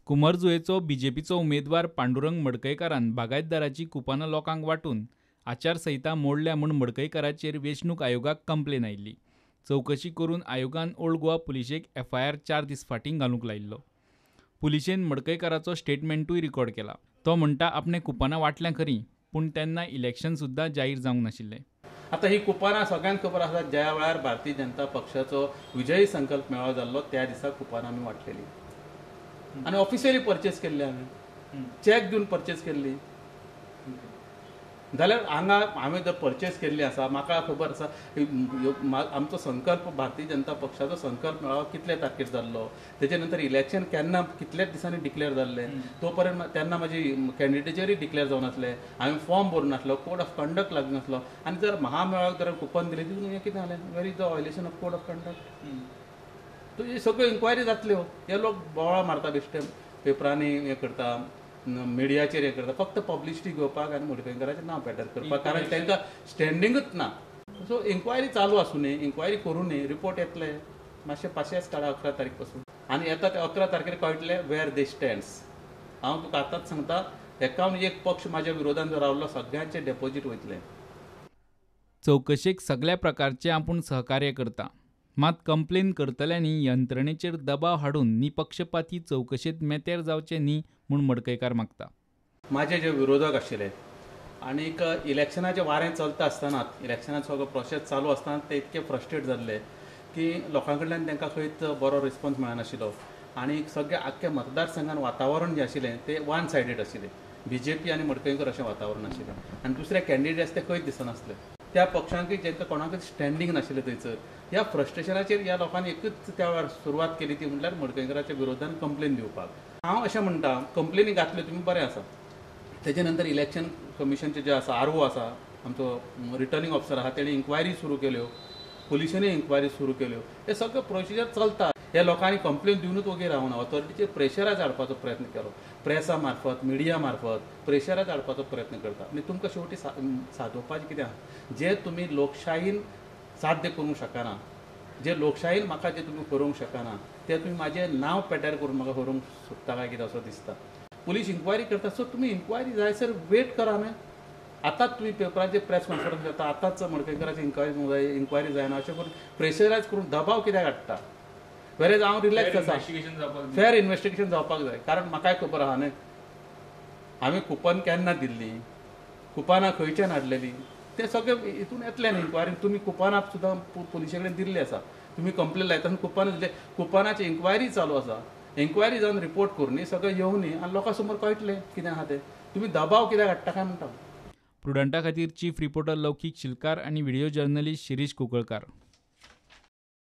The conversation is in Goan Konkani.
कुंभारजुवेचो बीजेपीचो उमेदवार पांडुरंग मडकयकारान बागायतदाराची कुपानां लोकांक वांटून आचारसंहिता मोडल्या म्हूण मडकयकाराचेर वेंचणूक आयोगाक कंप्लेन आयिल्ली. चवकशी करून आयोगान ओल्ड गोवा पुलिशेक एफआयआर 4 दीस फाटीं घालूंक लायिल्लो. पुलिशेन मडकयकाराचो स्टेटमेंटूय रिकॉर्ड केला. तो म्हणटा आपणे कुपानां वांटल्यां खरीं, पूण तेन्ना इलेक्शन सुद्दां जाहीर जावंक नाशिल्लें. आतां ही कुपानां सगळ्यांक खबर आसा, ज्या वेळार भारतीय जनता पक्षाचो विजयी संकल्प मेळो जाल्लो त्या दिसा कुपानां आमी वांटलेली आनी ऑफिशियली परचेस केल्ली, आमी चॅक दिवन परचेस केल्ली. जाल्यार हांगा हांवें जर परचेस केल्ली आसा, म्हाका खबर आसा आमचो संकल्प भारतीय जनता पक्षाचो संकल्प मेळावो कितले तारखेर जाल्लो, तेजे नंतर इलेक्शन केन्ना कितल्याच दिसांनी डिक्लेअर जाल्लें, तो पर्यंत तेन्ना म्हाजी कॅन्डिडेचरूय डिक्लेअर जावन आसलें, हांवें फॉर्म भरून नासलो, कोड ऑफ कंडक्ट लागून नासलो. आनी जर महामेळाक जर कुपन दिलें तितून हें कितें जालें, where is the violation of code of conduct? तो ही सगळ्यो इन्क्वायरी जातल्यो. हे लोक बोवाळ मारता, बेश्टे पेपरांनी हें करता, मिडियाचेर हें करता, फक्त पब्लिसिटी घेवपाक आनी मडकयकाराचें नांव बेटर करपाक, कारण तांकां स्टँडिंगूच ना. सो इन्क्वायरी चालू आसूं न्ही, इन्क्वायरी करूं न्ही, रिपोर्ट येतले मातशें पाशेंच काडा 11 तारीख पासून, आनी येता ते 11 तारखेर कळटले वेर दे स्टँड्स. हांव तुका आतांच सांगता, 51 पक्ष म्हाज्या विरोधान जर रावलो सगळ्यांचे डेपोजीट वयतले. चवकशेक सगळ्या प्रकारचें आपूण सहकार्य करता, मात कंप्लेन करतल्यांनी यंत्रणेचेर दबाव हाडून निपक्षपाती चवकशेंत मेतेर जावचें न्ही म्हूण मडकयकार मागता. म्हाजे जे विरोधक आशिल्ले आनीक इलेक्शनाचें वारें चलता आसतनाच, इलेक्शनाचो सगळो प्रोसेस चालू आसतना ते इतके फ्रस्ट्रेट जाल्ले की लोकां कडल्यान तांकां खंयच बरो रिस्पॉन्स मेळनाशिल्लो आनी सगळे आख्ख्या मतदारसंघान वातावरण जें आशिल्लें तें वन सायडीड आशिल्लें, बीजेपी आनी मडकयकर अशें वातावरण आशिल्लें आनी दुसरे कॅन्डिडेट्स ते खंयच दिसनासले. त्या पक्षांकय जेंका कोणाकच स्टँडींग नाशिल्लें थंयसर. ह्या फ्रस्ट्रेशनाचेर ह्या लोकांनी एकूच त्या वेळार सुरवात केली ती म्हटल्यार मडकयकाराच्या विरोधान कंप्लेन दिवपाक. हांव अशें म्हणटा, कंप्लेनी घातल्यो तुमी बरें आसा, तेजे नंतर इलेक्शन कमिशनचे जे आसा आर ओ आसा, आमचो रिटर्निंग ऑफिसर आसा, तेणी इन्क्वायरी सुरू केल्यो, पुलिशेनय इन्क्वायरी सुरू केल्यो, हे सगळें प्रोसिजर चलता. ह्या लोकांनी कंप्लेन दिवनूच वगैरे रावना, ऑथॉरिटीचेर प्रेशराक हाडपाचो प्रयत्न केलो, प्रेसा मार्फत, मिडिया मार्फत प्रेशराक हाडपाचो प्रयत्न करता. आनी तुमकां शेवटी सादोवपाचें कितें आसा, जे तुमी लोकशाहीन साध्य करूंक शकना, जे लोकशाहीन म्हाका जे तुमी करूंक शकना ते तुमी म्हाजें नांव पेड्ड्यार करून म्हाका करूंक सोदता काय कितें असो दिसता. पुलीस इन्क्वायरी करता, सो तुमी इन्क्वायरी जायसर वेट करा न्हय. आतांच तुमी पेपराचेर प्रेस कॉन्फरन्स जाता, आतांच मडकयकाराची इन्क्वायरी जायना अशें करून प्रेशरायज करून दबाव कित्याक हाडटा? वेरेज हांव रिलॅक्स आसा, फेर इन्वेस्टिगेशन जावपाक जाय, कारण म्हाकाय खबर आसा न्हय हांवें कुपन केन्ना दिल्ली, कुपनां खंयच्यान हाडलेली, ते सगळे हितून येतले न्ही इन्क्वायरी. तुमी कुपनां सुद्दां पुलिशे कडेन दिल्ली आसा, तुमी कंप्लेन लायता कुपनां दिले, कुपनाची इन्क्वायरी चालू आसा, इन्क्वायरी जावन रिपोर्ट करून सगळें येवनी आनी लोकां समोर कळटलें कितें आसा तें. तुमी दबाव कित्याक हाडटा काय म्हणटा. प्रुडंटा खातीर चीफ रिपोर्टर लौकीक शिलकार आनी व्हिडिओ जर्नलिस्ट शिरीष कुंकळकार.